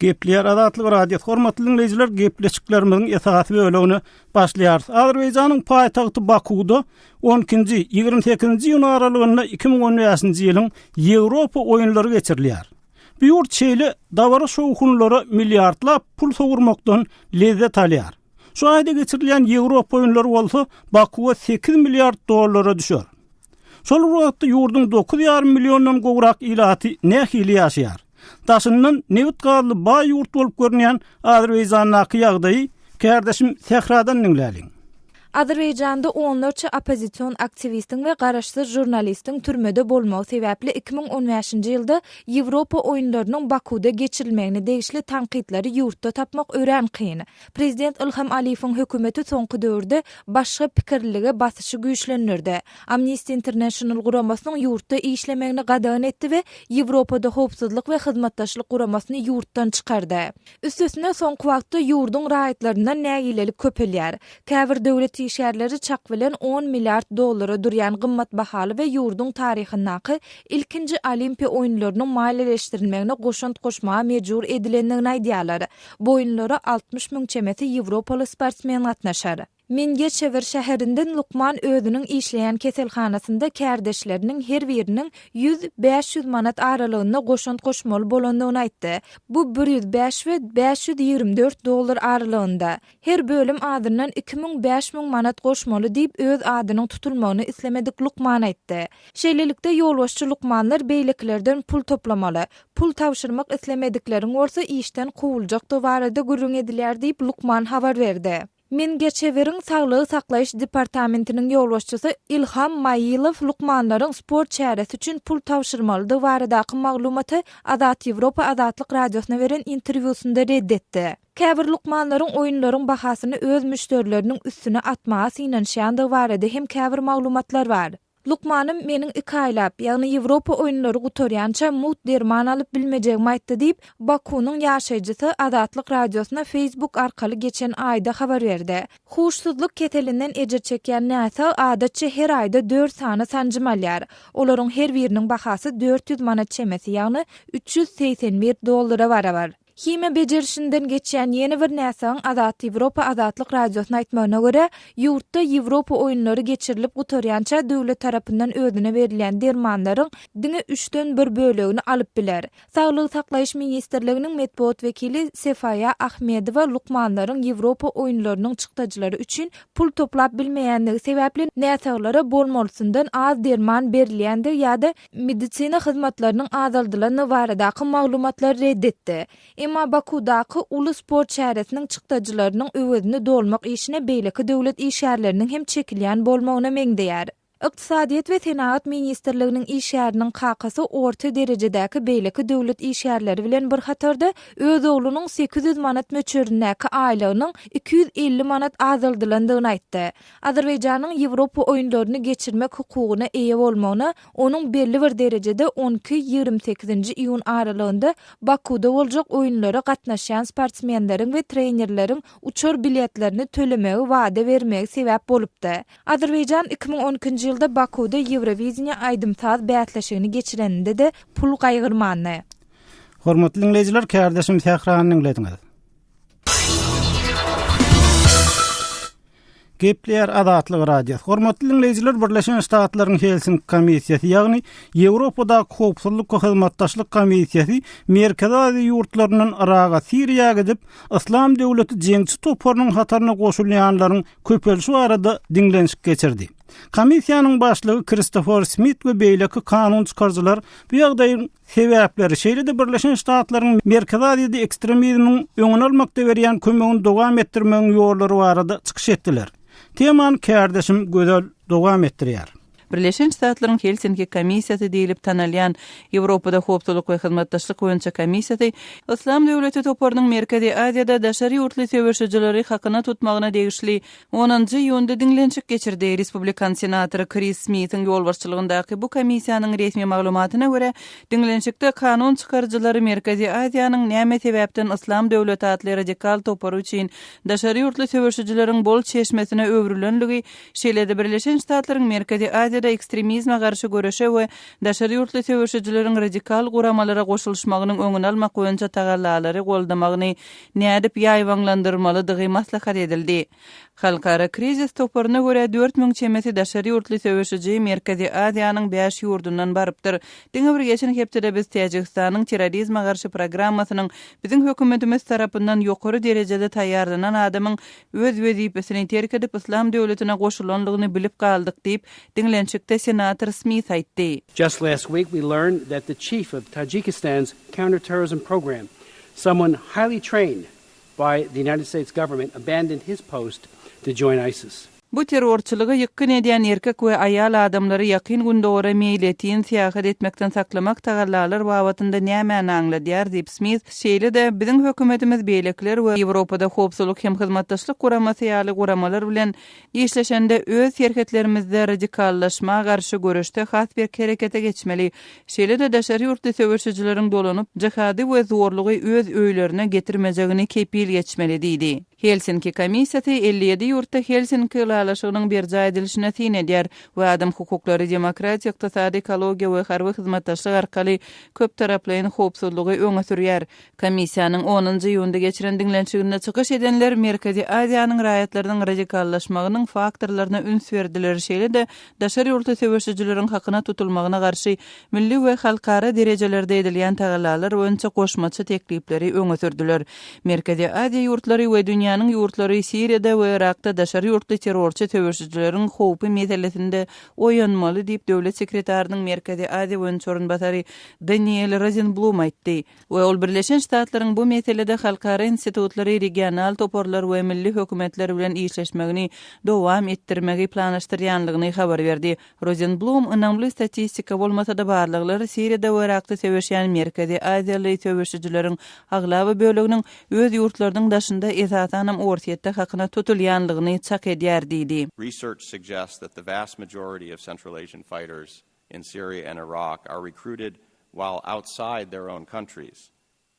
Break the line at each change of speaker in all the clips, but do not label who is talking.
Gepleýär Azatlyk Radiosy. Hormatly diňleýjiler, gepleşiklerimiziň esasy bölegine başlaýarys. Azerbaýjanyň paýtagty Bakuwda on ikinji, 28-nji iýun aralygynda 2015-nji ýylyň Ýewropa oýunlary geçirilýär. Bu ýurt şeýle dabara-şowhunlara milliardlap pul sowurmakdan lezzet alýar. Şu aýda geçirilýän Ýewropa oýunlary bolsa Bakuwa 8 milliard dollara düşer. Şol bir wagtda ýurduň 9,5 milliondan gowrak ilaty nähili ýaşaýar? Daşyndan nebit-gazly baý ýurt bolup görünýän Azerbaýjandaky ýagdaýy kärdeşim Sähradan diňläliň.
Azerbaýjanda onlarça oppozision aktiwistiň we garaşsyz žurnalistiň türmede bolmagy sebäpli 2015-nji ýylda Ýewropa oýunlarynyň Bakuwda geçirilmegine degişli tankytlary ýurtda tapmak örän kyn. Prezident Ilham Aliýewiň hökümeti soňky döwürde başga pikirlilige basyşy güýçlendirdi. Amnesty International guramasynyň ýurtda işlemegini gadagan etdi we Ýewropada Howpsuzlyk we Hyzmatdaşlyk Guramasyny ýurtdan çykardy. Üstesine, soňky wagtda ýurduň raýatlaryndan nägilelik köpelýär. Käbir döwlet işgärleri çak bilen on milliard dollara durýan gymmat bahaly we ýurduň taryhyndaky ilkinji Olimpiýa oýunlarynyň maliýeleşdirilmegine goşant goşmaga mejbur edilendigini aýdýarlar. Bu oýunlara 60 müň çemesi ýewropaly sportsmen gatnaşar. Mingechewir şäherinden lukman özüniň işleýän keselhanasynda kärdeşleriniň her biriniň ýüz, 500 manat aralygynda goşant goşmaly bolandygyny aýtdy. Bu bir 105 we 524 dollar aralygynda. Her bölüm azyndan 2000, 5000 manat goşmaly diýip, öz adynyň tutulmagyny islemedik lukman aýtdy. Şeýlelikde, ýolbaşçy lukmanlar beýlekilerden pul toplamaly. Pul tabşyrmak islemedikleriň bolsa işden kowuljakdygy barada gürrüň edilýär diýip, lukman habar berdi. Mingechewiriň saglygy saklaýyş departamentiniň ýolbaşçysy Ilham Maýilow lukmanlaryň sport çäresi üçin pul tabşyrmalydygy baradaky maglumaty Azat Ýewropa Azatlyk Radiosyna beren interwýusynda ret etdi. Käbir lukmanlaryň oýunlaryň bahasyny öz müşderileriniň üstüne atmaga synanyşýandygy barada hem käbir maglumatlar bar. Lukmanym meniň iki aýlap, ýagny Ýewropa oýunlary gutarýança mugt derman alyp bilmejegimi aýtdy diýip, Bakunyň ýaşaýjysy Azatlyk Radiosyna Facebook arkaly geçen aýda habar berdi. Huşsuzlyk keselinden ejir çekýän näsag adatça her aýda dört sany sanjym alýar. Olaryň her biriniň bahasy 400 manat çemesi, ýagny 381 dollara barabar. Himiýa bejerişinden geçýän ýene bir näsagyň Azat Ýewropa Azatlyk Radiosyna aýtmagyna görä, ýurtda Ýewropa oýunlary geçirilip gutarýança döwlet tarapyndan özüne berilýän dermanlaryň diňe üçden bir bölegini alyp biler. Saglygy saklaýyş ministrliginiň metbugat wekili Sefaýa Ahmedowa lukmanlaryň Ýewropa oýunlarynyň çykdajylary üçin pul toplap bilmeýändigi sebäpli näsaglara bolmalysyndan az derman berilýändigi ýa-da medisina hyzmatlarynyň azaldylandygy baradaky maglumatlary ret etdi. Emma Bakuwdaky uly sport çäresiniň çykdajylarynyň öwezini dolmak işine beýleki döwlet işgärleriniň hem çekilýän bolmagyna meňzeýär. Ykdysadyýet we senagat ministrliginiň işgäriniň kakasy orta derejedäki beýleki döwlet işgärleri bilen bir hatarda öz oglunyň 800 manat möçberindäki aýlygynyň 250 manat azaldylandygyny aýtdy. Azerbaýjanyň Ýewropa oýunlaryny geçirmek hukugyna eýe bolmagyna onuň belli bir derejede on iki, 28-nji iýun aralygynda Bakuwda boljak oýunlara gatnaşýan sportsmenleriň we trenerleriň uçar biletlerini tölemegi wada bermegi sebäp bolupdy. Azerbaýjan 2012-nji ýylda Bakuwda Ýewrowideniýe aýdym-saz bäsleşigini geçireninde-de pul gaýgyrmandy.
Hormatly diňleýjiler, kärdeşim Sährany diňlediňiz. Gepleýär Azatlyk Radiosy. Hormatly diňleýjiler, Birleşen Ştatlaryň Helsinki komissiýasy, ýagny Ýewropadaky Howpsuzlyk we Hyzmatdaşlyk komissiýasy Merkezi Aziýa ýurtlaryndan Yraga, Siriýa gidip, Yslam döwleti jeňçi toparynyň hataryna goşulýanlaryň köpelişi barada diňlenişik geçirdi. Komissiýanyň başlygy Kristofer Smit we beýleki kanun çykaryjylar bu ýagdaýyň sebäpleri, şeýle-de Birleşen Ştatlaryň Merkezi Aziýada ekstremizmiň öňüni almakda berýän kömegini dowam etdirmegiň ýollary barada çykyş etdiler. Temany kärdeşim Gözel dowam etdirýär.
Birleşen Ştatlaryň Helsinki komissiýasy diýlip tanalýan Ýewropada Howpsuzlyk we Hyzmatdaşlyk boýunça komissiýasy Yslam döwleti toparynyň Merkezi Aziýada daşary ýurtly söweşijileri hakyna tutmagyna degişli Onunjy iýunda diňlenişik geçirdi. Respublikan senatory Kris Smithiň ýolbaşçylygyndaky bu komissiýanyň resmi maglumatyna görä, diňlenişikde kanun çykaryjylary Merkezi Aziýanyň näme sebäpden Yslam döwleti atly radikal topary üçin daşary ýurtly söweşijileriň bol çeşmesine öwrülenligi, şeýle-de Birleşen Ştatlaryň Merkezi Aziýada. Aziýada ekstremizme garşy göreşe we daşary ýurtly söweşijileriň radikal guramalara goşulyşmagynyň öňüni almak boýunça tagallalary goldamagyny nädip ýaýbaňlandyrmalydygy maslahat edildi. Halkara krizis toparyna görä, 4000 çemesi daşary ýurtly söweşiji Merkezi Aziýanyň bäş ýurdundan barypdyr. Diňe bir geçen hepdede biz Täjigistanyň terrorizme garşy programmasynyň biziň hökümetimiz tarapyndan ýokary derejede taýýarlanan adamyň öz wezipesini terk edip, Yslam döwletine goşulandygyny bilip galdyk diýip, diňlenişikde senator Smith aýtdy.
Just last week we learned that the chief of Tajikistan's counter-terrorism program, someone highly trained by the United States government abandoned his post to join ISIS.
Bu terrorçylyga ýykgyn edýän erkek we aýal adamlary Ýakyn Gündogara meýletin syýahat etmekden saklamak tagallalar babatynda nämäni aňladýar diýip, Smith, şeýle-de, biziň hökümetimiz beýlekiler we Ýewropada Howpsuzlyk hem Hyzmatdaşlyk Guramasy ýaly guramalar bilen işleşende öz serhetlerimizde radikallaşma garşy göreşde has berk herekete geçmeli. Şeýle-de daşary ýurtly söweşijileriň dolanyp, jihady we zorlugy öz öýlerine getirmejegini kepil geçmeli diýdi. Helsinki komissiýasy 57 ýurtda Helsinki ylalaşygynyň berjaý edilişine syn edýär we adam hukuklary, demokratiýa, ykdysady, ekologiýa we harby hyzmatdaşlyk arkaly köptaraplaýyn howpsuzlygy öňe sürýär. Komissiýanyň onunjy iýunda geçiren diňlenişiginde çykyş edenler Merkezi Aziýanyň raýatlarynyň radikallaşmagynyň faktorlaryna üns berdiler, şeýle-de daşary ýurtly söweşijileriň hakyna tutulmagyna garşy milli we halkara derejelerde edilýän tagallalar boýunça goşmaça teklipleri öňe sürdüler. Merkezi Aziýa ýurtlary we dünýäniň ýurtlary Siriýada we Yrakda daşary ýurtly terrorçy söweşijileriň howpy meselesinde oýanmaly diýip, döwlet sekretarynyň Merkezi Aziýa boýunça orunbasary Daniel Rozenblum aýtdy. We ol Birleşen Ştatlaryň bu meselede halkara institutlary, regional toparlar we milli hökümetler bilen işleşmegini dowam etdirmegi planlaşdyrýanlygyny habar berdi. Rozenblum ynamly statistika bolmasa-da barlaglar Siriýada we Yrakda söweşýän Merkezi Aziýaly söweşijileriň aglaba böleginiň öz ýurtlarynyň daşynda esasanam Orsýetde hakyna tutulýanlygyny çak edýär diýdi.
Research suggests that the vast majority of Central Asian fighters in Syria and Iraq are recruited while outside their own countries,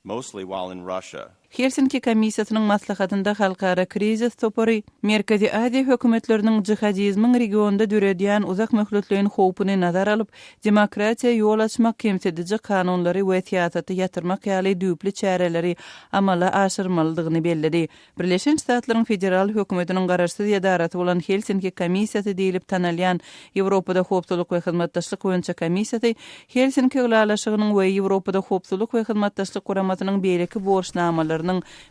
mostly while in Russia.
Helsinki komissiýasynyň maslahatynda Halkara krizis topary Merkezi Aziýa hökümetleriniň jihadizmiň regionda döredýän uzak möhletleýin howpuny nazara alyp, demokratiýa ýol açmak, kemsidiji kanunlary we syýasaty ýatyrmak ýaly düýpli çäreleri amala aşyrmalydygyny belledi. Birleşen Ştatlaryň federal hökümetiniň garaşsyz edarasy bolan Helsinki komissiýasy diýlip tanalýan Ýewropada Howpsuzlyk we Hyzmatdaşlyk boýunça komissiýasy Helsinki ylalaşygynyň we Ýewropada Howpsuzlyk we Hyzmatdaşlyk Guramasynyň beýleki borçnamalarynyň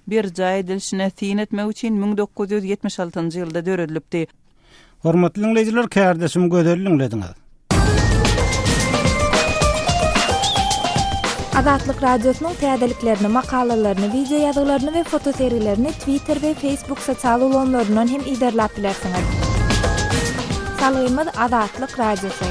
berjaý edilişine syn etmek üçin 1976-njy ýylda döredilipdi.
Hormatly diňleýjiler, kärdeşim Gözeli diňlediňiz.
Azatlyk Radiosynyň täzeliklerini, makalalaryny, wideo ýazgylaryny we fotosergilerini Twitter we Facebook sosial ulgamlaryndan hem yzarlap bilersiňiz. Salgymyz Azatlyk Radiosy.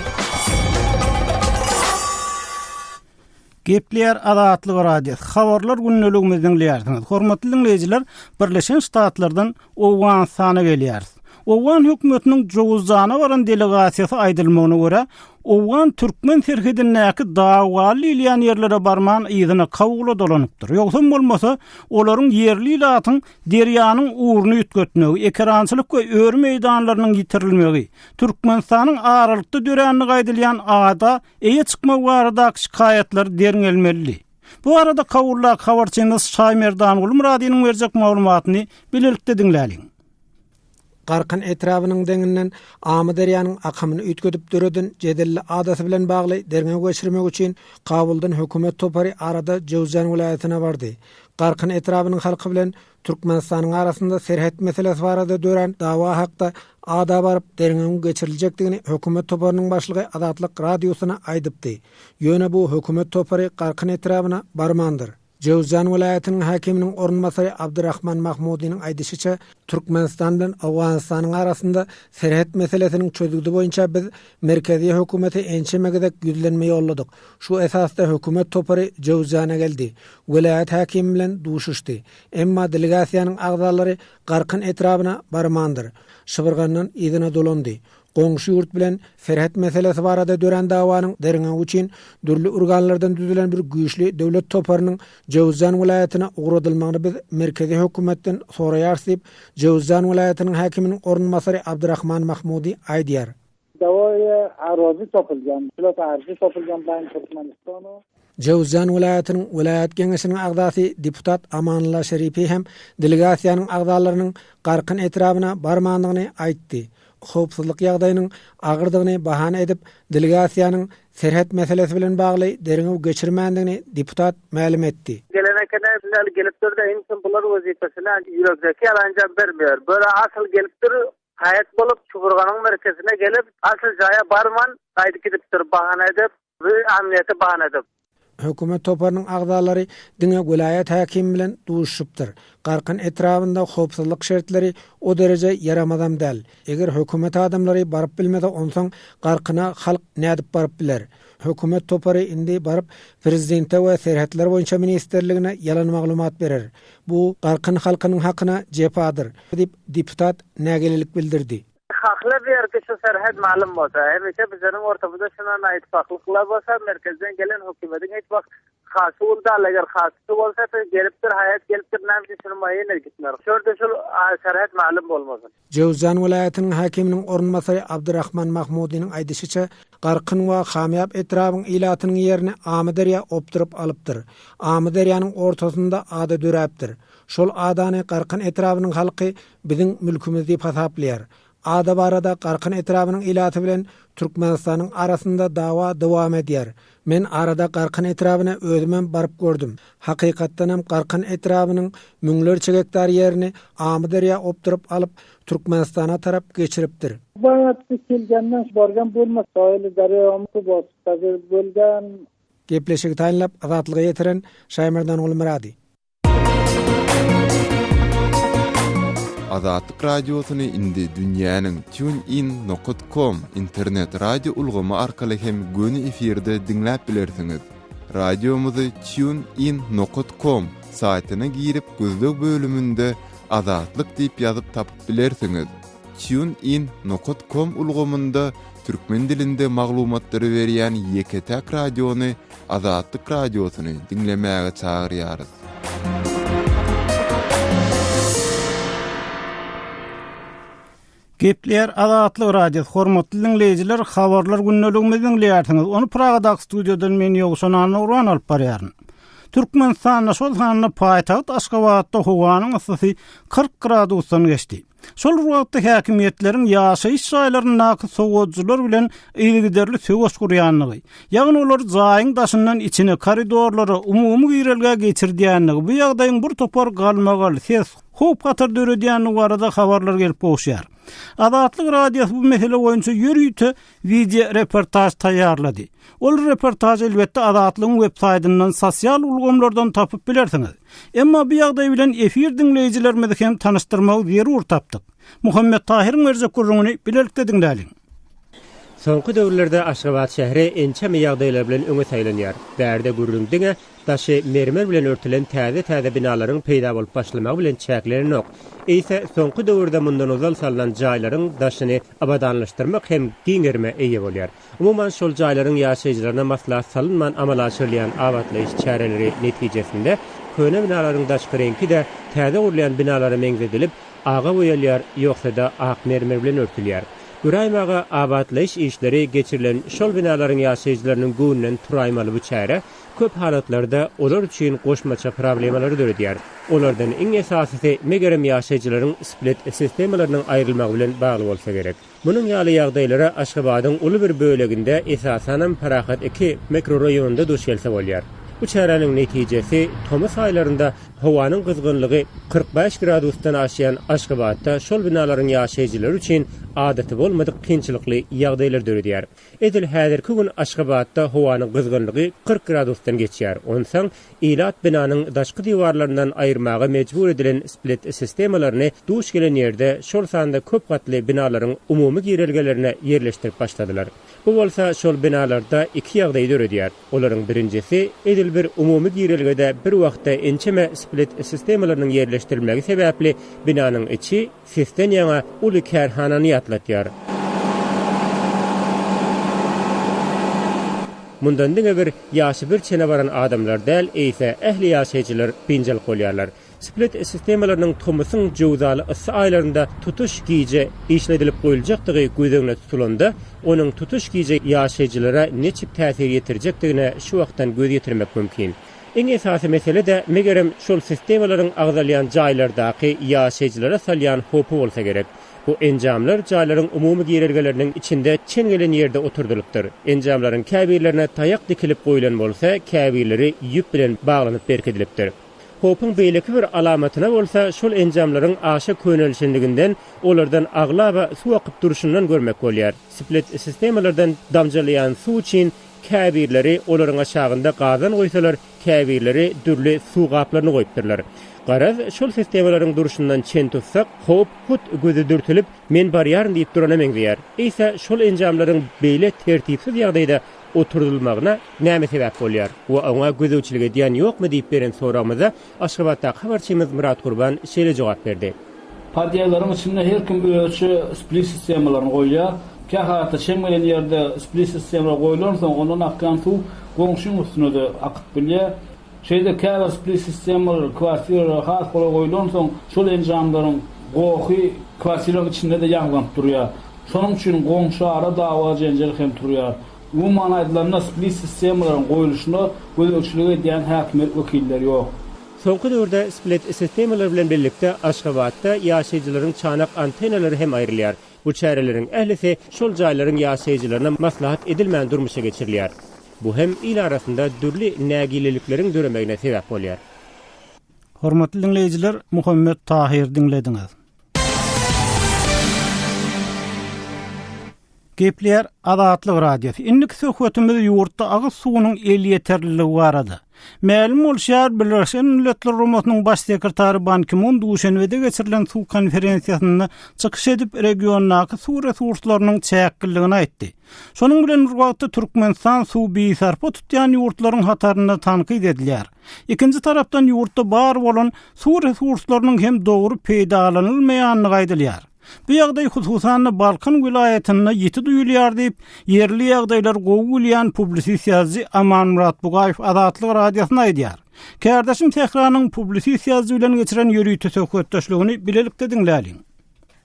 Gepleýär Azatlyk Radiosy. Habarlar gündeligimizi diňleýärsiňiz. Hormatly diňleýjiler, Birleşen Ştatlardan Owganystana gelýäris. Owgan hökümetiniň Jowuzjana baran delegasiýasy aýdylmagyna görä, owgan-türkmen serhedindäki dawaly diýilýän ýerlere barman yzyna Kabula dolanypdyr. Ýogsam bolmasa, olaryň ýerli ilatyň derýanyň ugruny üýtgetmegi, ekerançylyk we öri meýdanlarynyň ýitirilmegi, Türkmenistanyň aralykda dörändigi aýdylýan ada eýe çykmagy baradaky şikaýatlary derňelmelidi. Bu barada Kabuldaky habarçymyz Şaýmerdanguly Myradynyň berjek maglumatyny bilelikde diňläliň.
Garkyn etrabynyň deňinden Amyderýanyň akymyny üýtgedip döreden jedelli adasy bilen bagly derňew geçirmek üçin Kabuldan hökümet topary arada Jöwzjan welaýatyna bardy. Garkyn etrabynyň halky bilen Türkmenistanyň arasynda serhet meselesi barada dörän dawa hakda ada baryp derňewiň geçiriljekdigini hökümet toparynyň başlygy Azatlyk Radiosyna aýdypdy. Ýöne bu hökümet topary Garkyn etrabyna barmandyr. Jöwzjan welaýatynyň häkiminiň orunbasary Abdurahman Mahmudynyň aýdyşyça, Türkmenistan bilen Owganystanyň arasynda serhet meselesiniň çözgüdi boýunça biz merkezi hökümete ençeme gezek ýüzlenme ýolladyk. Şu esasda hökümet topary Jöwzjana geldi. Welaýat häkimi bilen duşuşdy. Emma delegasiýanyň agzalary Garkyn etrabyna barmandyr. Şybyrgandan yzyna dolandy. Goňşy ýurt bilen serhet meselesi barada dörän dawanyň derňewi üçin dürli urganlardan düzülen bir güýçli döwlet toparynyň Jöwzjan welaýatyna ugradylmagyny biz merkezi hökümetden soraýarys diýip, Jöwzjan welaýatynyň häkiminiň orunbasary Abdurahman Mahmudi aýdýar.
Dawaýa arazy topulgan, pilot arzy topulgan baýyn Türkmenistana.
Jöwüzjan welaýatynyň welaýat geňeşiniň agzasy deputat Amanullah Şeripi hem delegasiýanyň agzalarynyň Garkyn etrabyna barmandygyny aýtdy. Howpsuzlyk ýagdaýynyň agyrdygyny bahana edip, delegasiýanyň serhet meselesi bilen bagly derňew geçirmändigini deputat mälim etdi.
Gelen ekeni gelipdir-de, iň soň bular wezipesine ýürekdeki ýalanjam bermeýär. Böle asyl gelipdir, Haýat bolup, Çuburganyň merkezine gelip, asyl jaýa barman, gaýdyp gidipdir, bahana edip, bu amniýeti bahana edip.
Hökümet toparynyň agzalary diňe welaýat häkimi bilen duşuşypdyr. Garkyn etrabynda howpsuzlyk şertleri o dereje ýaramazam däl. Eger hökümet adamlary baryp bilmese onsoň Garkyna halk nädip baryp biler? Hökümet topary indi baryp prezidente we serhetler boýunça ministrligine ýalan maglumat berer. Bu Garkyn halkynyň hakyna jepadyr, diýip, deputat nägilelik bildirdi.
Hakly bu ýerki şu serhet malum bolsa, hemişe bizleriň ortamyzda şunan aýtpaklyklar bolsa, merkezden gelen hökümediň hiç wagt hasy ul dal, eger hasysy bolsa, gelipdir, haýat gelipdir, näme üçin şuny maýyna gitmer. Şu ýerde şul serhet malum bolmasyn.
Jöwüzjan welaýatynyň häkiminiň orunbasary Abdurahman Mahmudynyň aýdyşyça, Garkyn we Hamýap etrabyň ilatynyň ýerini Amyderýa opduryp alypdyr. Amyderýanyň ortasynda ada döräpdir. Şol adany Garkyn etrabynyň halky biziň mülkümiz diýip hasaplaýar. Ada barada Garkyn etrabynyň ilaty bilen Türkmenistanyň arasynda dawa dowam edýär. Men arada Garkyn etrabyna özümem baryp gördüm. Hakykatdanam Garkyn etrabynyň müňlerçe gektar ýerini Amyderýa opduryp alyp, Türkmenistana tarap geçiripdir.
Baýatky kelgenden bargan bolma soýly darýa suw basyp tagir bolgan.
Gepleşigi taýynlap Azatlyga ýetiren Şaýmerdan Gulmyrady.
Azatlyk Radiosyny indi dünýäniň TuneIn nokat com internet radio ulgamy arkaly hem göni efirde diňläp bilersiňiz. Radiomyzy TuneIn nokat com saýtyna girip gözleg bölüminde Azatlyk diýip ýazyp tapyp bilersiňiz. TuneIn nokat com ulgamynda türkmen dilinde maglumatlary berýän ýeke-täk radiony Azatlyk Radiosyny diňlemäge çagyrýarys.
Gepleýär Azatlyk Radiosy, hormatly diňleýjiler, habarlar gündeligimizi diňleýärsiňiz. Ony Pragadaky studiýadan men Ýowşan Annagurban alyp barýaryn. Türkmenistanda, şol sanda paýtagt Aşgabatda howanyň yssysy 40 gradusdan geçdi. Şol bir wagtda häkimiýetleriň ýaşaýyş jaýlaryndaky sowadyjylar bilen yzygiderli söweş gurýandygy, ýagny olary jaýyň daşyndan içine, koridorlara, umumy girelgä geçirdýändigi, bu ýagdaýyň bir topar galmagal, ses, howp-hatar döredýändigi barada habarlar gelip gowuşýar. Azatlyk Radiosy bu mesele boýunça ýörite wideoreportaž taýýarlady. Ol reportažy elbetde Azatlygyň websaýtyndan, sosial ulgamlardan tapyp bilersiňiz. Emma bu ýagdaý bilen efir diňleýjilerimizi hem tanyşdyrmagy zerur tapdyk. Muhammet Tahyryň berjek gürrüňini bilelikde diňläliň.
Soňky döwürlerde Aşgabat şäheri ençeme ýagdaýlar bilen öňe saýlanýar. Bärde gürrüň diňe daşy mermer bilen örtülen täze-täze binalaryň peýda bolup başlamagy bilen çäklenenok. Eýse, soňky döwürde mundan ozal salnan jaýlaryň daşyny abadanlaşdyrmak hem giň gerime eýe bolýar. Umuman, şol jaýlaryň ýaşaýjylaryna maslahat salynman amala aşyrylýan abatlaýyş çäreleri netijesinde köne binalaryň daşky reňki-de täze gurulýan binalara meňzedilip, aga boýalýar, ýogsa-da ak mermer bilen örtülýär. Göräýmäge abatlaýyş işleri geçirilen şol binalaryň ýaşaýjylarynyň göwnünden turaýmaly bu çäre köp halatlarda olar üçin goşmaça problemalary döredýär. Olardan iň esasysy, megerem ýaşaýjylaryň split sistemalarynyň aýrylmagy bilen bagly bolsa gerek. Munuň ýaly ýagdaýlara Aşgabadyň uly bir böleginde, esasanam Parahat iki mikroraýonynda duş gelse bolýar. Bu çäräniň netijesi tomus aýlarynda howanyň gyzgynlygy 45 gradusdan aşýan Aşgabatda şol binalaryň ýaşaýjylary üçin adaty bolmadyk kynçylykly ýagdaýlar döredýär. Edil häzirki gün Aşgabatda howanyň gyzgynlygy 40 gradusdan geçýär. Onsoň ilat binanyň daşky diwarlaryndan aýyrmaga mejbur edilen split sistemalaryny duş gelen ýerde, şol sanda köp gatly binalaryň umumy girelgelerine ýerleşdirip başladylar. Bu bolsa şol binalarda iki ýagdaýy döredýär. Olaryň birinjisi, edil bir umumy girelgede bir wagtda ençeme split sistemalarynyň ýerleşdirilmegi sebäpli binanyň içi Sesden ýaňa uly kärhanany ýatlatýar. Mundan diňe bir ýaşy bir çene baran adamlar däl, eýse ähli ýaşaýjylar biynjalyk bolýarlar. Split sistemalarynyň tomusyň jöwzaly yssy aýlarynda tutuş gije işledilip goýuljakdygy göz öňünde tutulanda, onuň tutuş gije ýaşaýjylara niçik täsir ýetirjekdigine şu wagtdan göz ýetirmek mümkin. Iň esasy mesele-de, megerem, şol sistemalaryň agzalýan jaýlardaky ýaşaýjylara salýan howpy bolsa gerek. Bu enjamlar jaýlaryň umumy girelgeleriniň içinde çen gelen ýerde oturdylypdyr. Enjamlaryň käbirlerine taýak dikilip goýlan bolsa, käbirleri ýüp bilen baglanyp berkidilipdir. Howpuň beýleki bir alamatyna bolsa şol enjamlaryň aşa könelişenliginden, olardan aglaba suw akyp durşundan görmek bolýar. Split sistemalardan damjalaýan suw üçin käbirleri olaryň aşagynda gazan goýsalar, käbirleri dürli suw gaplaryny goýupdyrlar. Garaz, şol sistemalaryň durşundan çen tutsak, howp hut gözi dürtülip, men barýaryn diýip durana meňzeýär. Eýse, şol enjamlaryň beýle tertipsiz ýagdaýda oturdylmagyna näme sebäp bolýar we oňa gözegçilik edýän ýokmy diýip beren soragymyza Aşgabatdaky habarçymyz Myrat Gurban şeýle jogap berdi.
Podýezdleriň içinde her kim özüçe split sistemalaryny goýýar. Kähalatda çem gelen ýerde split sistemalar goýlansoň, ondan akýan suw goňşyň üstüne-de akyp bilýär. Şeýle-de käbir split sistemalar kwartiralara has golaý goýlansoň, şol enjamlaryň gohy kwartiralaryň içinde-de ýaňlanyp durýar. Şonuň üçin goňşy-ara dawa-jenjel hem turýar. Umuman aýdylanda, split sistemalaryň goýluşyna gözegçilik edýän häkimiýet wekilleri ýok.
Soňky döwürde split sistemalar bilen birlikde Aşgabatda ýaşaýjylaryň çanak antennalary hem aýrylýar. Bu çäreleriň ählisi şol jaýlaryň ýaşaýjylaryna maslahat edilmän durmuşa geçirilýär. Bu hem il arasynda dürli nägilelikleriň döremegine sebäp bolýar.
Hormatly diňleýjiler, Muhammet Tahyr diňlediňiz. Gepleýär Azatlyk Radiosy. Indiki söhbetimiz ýurtda agyz suwunyň elýeterliligi barada. Mälim bolşy ýaly, Birleşen Milletler Guramasynyň Baş sekretary Ban Ki-mun Duşenbede geçirilen suw konferensiýasynda çykyş edip, regiondaky suw resurslarynyň çäkliligini aýtdy. Şonuň bilen bir wagtda Türkmenistan suw bisarpa tutýan ýurtlaryň hatarynda tankyt edilýär. Ikinji tarapdan ýurtda bar bolan suw resurslarynyň hem dogry peýdalanylmaýandygy aýdylýar. Bu ýagdaý hususan-da Balkan welaýatynda ýiti duýulýar diýip, ýerli ýagdaýlary gowy bilýän publisist ýazyjy Amanmyrat Bugaýew Azatlyk Radiosyna aýdýar. Kärdeşim Sähranyň publisist ýazyjy bilen geçiren ýörite söhbetdeşligini bilelikde diňläliň.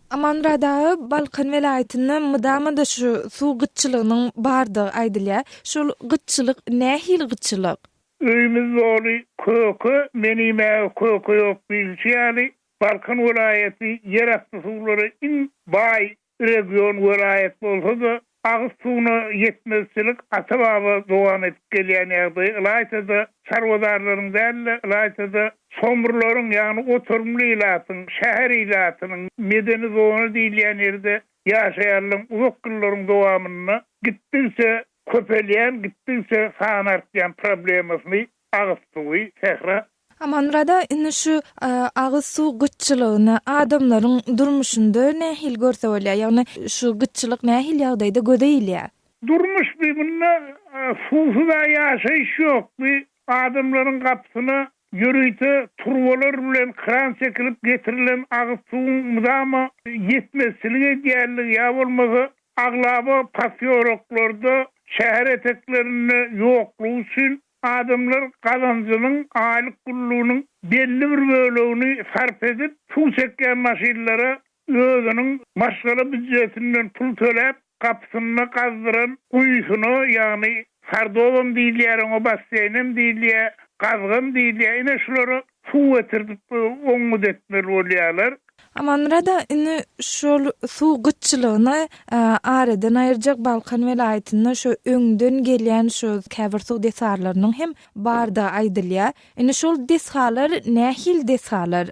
Amanmyrat aga, Balkan welaýatynda mydama-da şu suw gytçylygynyň bardygy aýdylýar. Şol gytçylyk nähili gytçylyk?
Öýümiz doly köke, men iýmäge köke ýok diýlişi ýaly, Balkan welaýaty ýerasty suwlara iň baý region, welaýat bolsa-da, agyz suwuna ýetmezçilik ata-baba dowam edip gelýän ýagdaý, ylaýta-da çarwadarlaryň däl-de, ylaýta-da çomrularyň, ýagny oturymly ilatyň, şäher ilatynyň, medeni zona diýilýän ýerde ýaşaýanlaryň uzak ýyllaryň dowamynda gitdigiçe köpelýän, gitdigiçe sany artýan problemasyny agyz suwy, sähra
Amanmyrada indi şu agyz suw gytçylygyny adamlaryň durmuşynda nähili görse bolýar? Ýagny şu gytçylyk nähili ýagdaýda göze ilýär?
Durmuş bi munda suwsuz-a ýaşaýyş ýok. Bi adamlaryň gapysyna ýörite turbalar bilen kran çekilip getirilen agyz suwuň mydama ýetmezçilik edýänligi ýa bolmasa aglaba posýoloklarda, şäher eteklerinde ýoklugy üçin Adamlar gazanjynyň, aýlyk gullugynyň belli bir bölegini sarp edip, suw çekýän maşynlara özüniň maşgala býujetinden pul töläp, gapysynda gazdyran guýusyna, ýagny sardobam diýilýär oňa, basseýnem diýilýär, gazgam diýilýär, ine şulara suw getirdip oňňut etmeli bolýarlar.
Amanmyrada indi şol suw gytçylygyny aradan aýyrjak Balkan welaýatynda şu öňden gelýän şu käbir suw desgalarynyň hem bardygy aýdylýar. Indi şol desgalar nähili desgalar?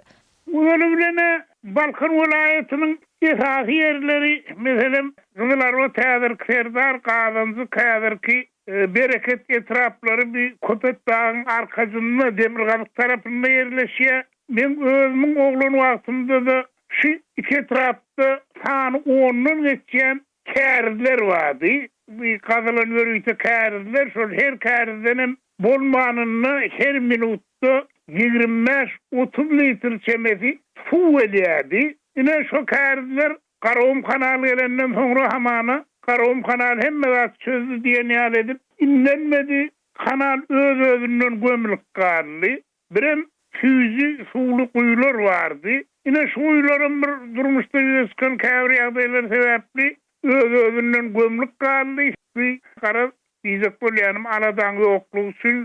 Ozaly bilen-ä Balkan welaýatynyň esasy ýerleri, meselem, Gyzylarbat häzirki Serdar, Gazanjyk häzirki Bereket etraplary bi Köpetdagyň arkajynda, demirgazyk tarapynda ýerleşýär. Meň özümiň oglan wagtymda-da şu iki etrapda sany ondan geçýän kärizler bardy. Bi gazylan ýörite kärizler, şol her kärizdenem bolmanynda her minutda 25, 30 litr çemesi suw gelýärdi. Ine, şo kärizler Garagum kanaly gelenden soňra hamana. Garagum kanaly hemme zat çözdi diýen ýaly edip inlenmedi. Kanal öz-özünden gömülip galdy. Birem süýji suwly guýular bardy. Ine şu guýularam bir durmuşda ýüze çykan käbir ýagdaýlar sebäpli öz-özünden gömlüp galdy. Bu garaz, diýjek bolýanym aladaň ýoklugy üçin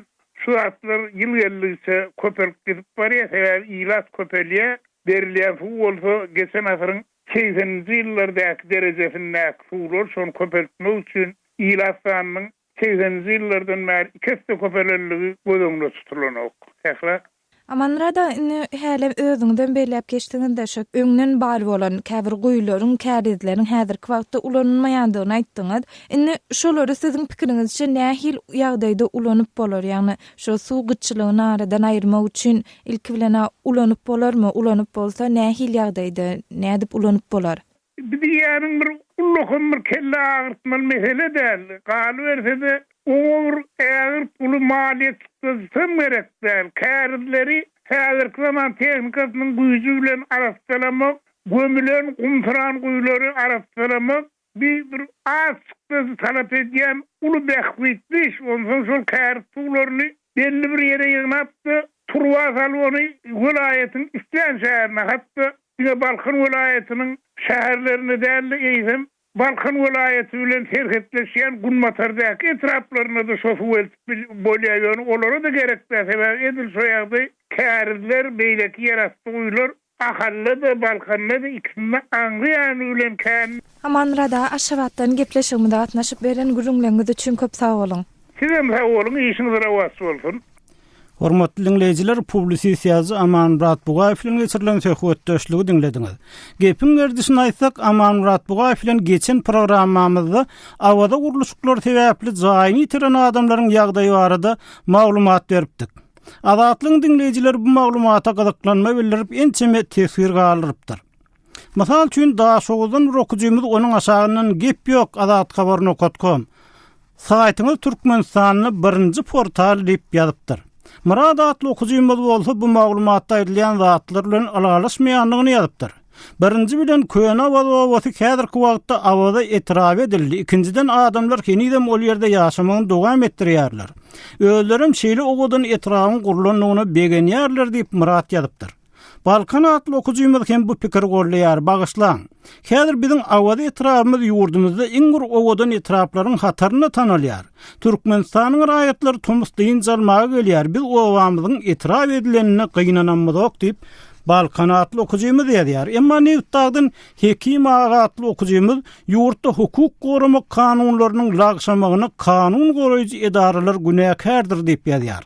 şu zatlar ýyl geldigiçe köpelip gidip barýar. Sebäbi ilat köpelýär. Berilýän suw bolsa geçen asyryň segseninji ýyllardaky derejesindäki suwlar şony köpeltmek üçin ilat sanynyň Segseninji ýyllardan bäri iki esse köpelenligi göz öňünde tutulanok. Sähra.
Amanmyrat aga, indi hälem özüňizem belläp geçdiňiz-de, şo öňden bar bolan käbir guýularyň, kärizleriň häzirki wagtda ulanylmaýandygyny aýtdyňyz. Indi şolary siziň pikiriňizçe nähili ýagdaýda ulanyp bolar? Ýagny şo suw gytçylygyny aradan aýyrmak üçin ilki bilen-ä ulanyp bolarmy? Ulanyp bolsa nähili ýagdaýda, nädip ulanyp bolar?
Bu diýýäniň bir ullakan bir kelle agyrtmaly mesele däl. Galyberse-de, oňa bir ägirt uly maliýe çykdajysam gerek däl. Kärizleri häzirki zaman tehnikasynyň güýji bilen arassalamak, gömülen, gumsyran guýulary arassalamak bi bir az çykdajy talap edýän uly bähbitli iş. Onsoň şol käriz suwlaryny belli bir ýere ýygnap-da, turba salyp ony welaýatyň islän şäherine, hat-da Diňe Balkan welaýatynyň şäherlerinde däl-de, eýsem, Balkan welaýaty bilen serhetleşýän günbatardaky etraplaryna-da şo suw eltip bolýar. Ýöne olara-da gerek däl, sebäbi edil şo ýagdaý kärizler, beýleki ýerasty guýular Ahalda-da, Balkanda-da ikisinde aňry ýany bilen kän.
Amanmyrat aga Aşgabatdan gepleşigimize gatnaşyp beren gürrüňleriňiz üçin köp sag boluň.
Sizem sag boluň, işiňiz rowaç bolsun.
Hormatly diňleýjiler, publisist ýazyjy Amanmyrat Bugaýew bilen geçirilen söhbetdeşligi diňlediňiz. Gepiň gerdişini aýtsak, Amanmyrat Bugaýew bilen geçen programmamyzda Awaza gurluşyklary sebäpli jaýyny ýitiren adamlaryň ýagdaýy barada maglumat beripdik. Azatlygyň diňleýjileri bu maglumata gyzyklanma bildirip, ençeme teswir galdyrypdyr. Mysal üçin, Daşoguzdan bir okyjymyz onuň aşagyndan gep ýok azathabar nokat kom. Saýtyňyz Türkmenistanda birinji portal diýip ýazypdyr. Myrat atly okyjymyz bolsa bu maglumatda aýdylýan zatlar bilen ylalaşmaýandygyny ýazypdyr. Birinji bilen Köne Awaz obasy häzirki wagtda Awaza etraby edildi, ikinjiden adamlar henizem ol ýerde ýaşamagyny dowam etdirýärler. Özlerem şeýle owadan etrabyň gurlandygyna begenýärler diýip Myrat ýazypdyr. Balkan atly okyjymyz hem bu pikiri goldaýar, Bagyşlaň. Häzir biziň Awaza etrabymyz ýurdumyzda iň bir owadan etraplaryň hatarynda tanalýar. Türkmenistanyň raýatlary tomus dynç almaga gelýär, biz obamyzyň etrap edilenine gynanamyzok diýip, Balkan atly okyjymyz ýazýar. Emma Nebitdagdan Hekim aga atly okyjymyz ýurtda hukuk goramak kanunlarynyň lagşamagyna kanun goraýjy edaralar günäkärdir diýip ýazýar.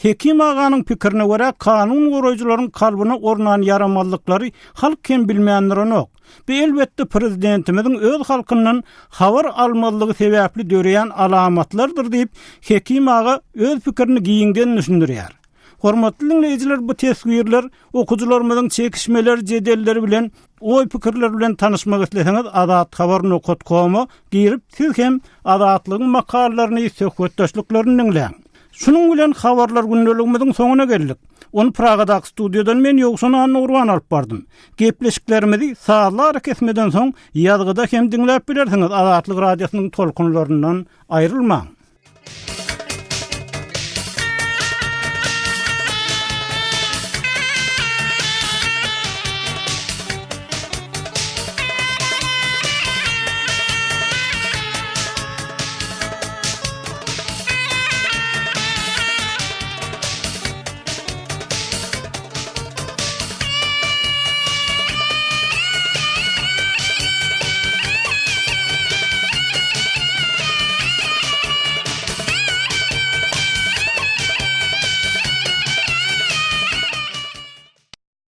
Hekim aganyň pikirine görä, kanun goraýjylaryň kalbyna ornan ýaramazlyklary halk hem bilmän duranok. Bu elbetde prezidentimiziň öz halkyndan habar almazlygy sebäpli döreýän alamatlardyr diýip, Hekim aga öz pikirini giňden düşündirýär. Hormatly diňleýjiler bu teswirler okyjylarymyzyň çekişmeleri, jedelleri bilen Oý-pikirler bilen tanyşmak isleseňiz Azathabar nokat koma girip siz hem Azatlygyň makalalaryny, söhbetdeşliklerini diňläň. Şunuň bilen habarlar gündeligimiziň soňuna geldik. Ony Pragadaky studiýadan men Ýowşan Annagurban alyp bardym. Gepleşiklerimizi sazly arakesmeden soň ýazgyda hem diňläp bilersiňiz Azatlyk Radiosynyň tolkunlaryndan aýrylmaň.